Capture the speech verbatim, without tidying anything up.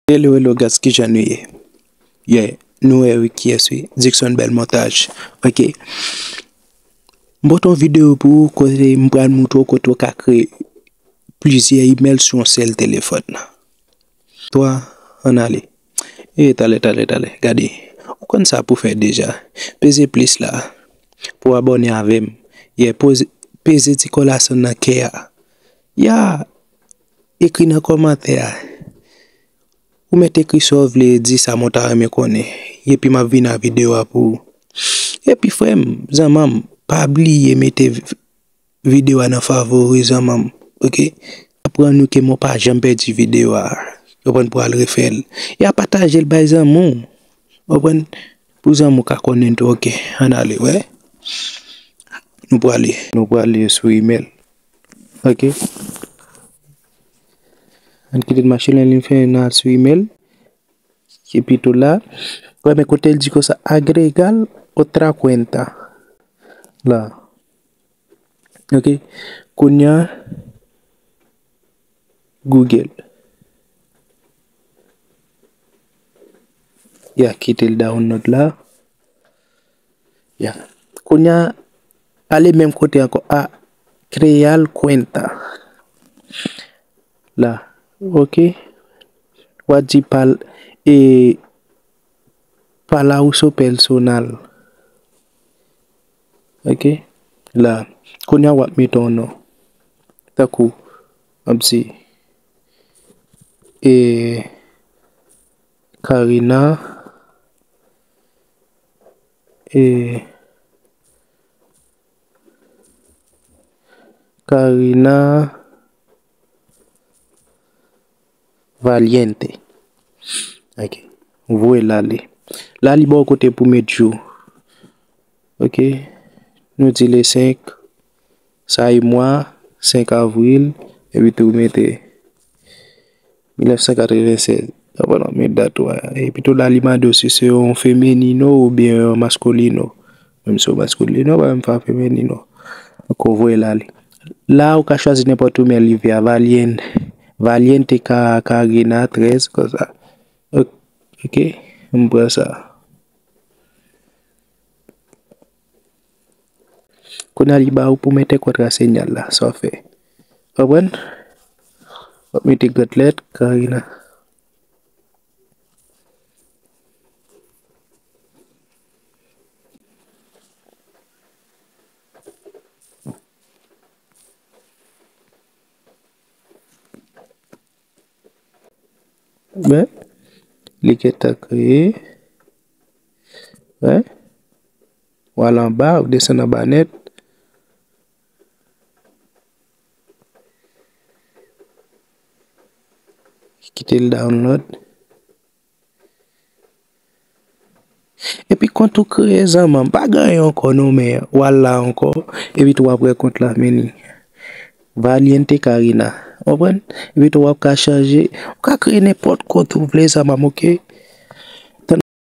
Hello, hello, guys, kijan nou ye? Yeah, nou wè wi kiyès wi. Dickson Bèl Montaj. Ok. M pote yon videyo pou ou kote m pral moutre w kote w ka kreye plizyè imèl sou yon sèl telefòn. Twa, ann ale. E, talè, talè, talè. Gade. Ou konn sa pou fè deja. Peze plis la. Pou abòne avè m. Yeah, poze, peze ti kòlason nan kè a. Ya! Ekri nan kòmantè a. Ou mèt ekri sa w vle, di sa mwen ta renmen konnen. Epi m ap vin a videyo a pou ou. Epi frè m, zanman m, pa bliye mete vi-, videyo a nan favori zanman m. Ok? Aprann ou ke mwen pa janm pèdi videyo a. Konprann pou al refè l. E a pataje l bay zanmi w. Konprann? Pou zanmi w ka konnen tou. Ok? Ann ale, wè. Nou prale. Nou prale sou imèl. Ok? Ann kite l mache lè li fè n al sou imèl. Epi tou la, wè, men kote l di konsa, agregar otra cuenta. La. Ok. Kounye a, Google. Ya, kite l download la. Ya. Kounye a, ale menm kote ankò. A, crear cuenta. La. Ok. W a di pal, e, para uso personal. Ok. La. Kounye a w ap mete yon non. Tankou, m ap di, e, Karina, e, Karina Valiente. Ok. Voye l ale. La li ba w kote pou met jou. Ok. Nou di le senk. Sa e mwa, senk avril. Epi tou mete mil nèf san katreven sèz. Apa non, men dat ou a. Epi tou la li mande w si se yon femenino oubyen yon masculino. Menm si yon masculino, pa menm fè femenino. Ankò voye l ale. La ou ka chwazi nenpòt imèl li vle a. Valyen, Valiente Ka-, Karina trèz, konsa. Ok, ok, m pran sa. Kounye a li ba ou pou mete kontra senyal la, sa w fè. Konprann? W ap mete grann lèt, Karina. Men, li gentan kreye. Wi. W al anba, w desann anba nèt. Kite l download. Epi kont ou kreye zanmi an, pa gen anyen ankò non, men w al la ankò, epi tou w ap wè kont la, men li. Valiente Karina. Konprann? Epi tou w ap ka chanje, ou ka kreye nenpòt kont ou vle zanmi an, ok?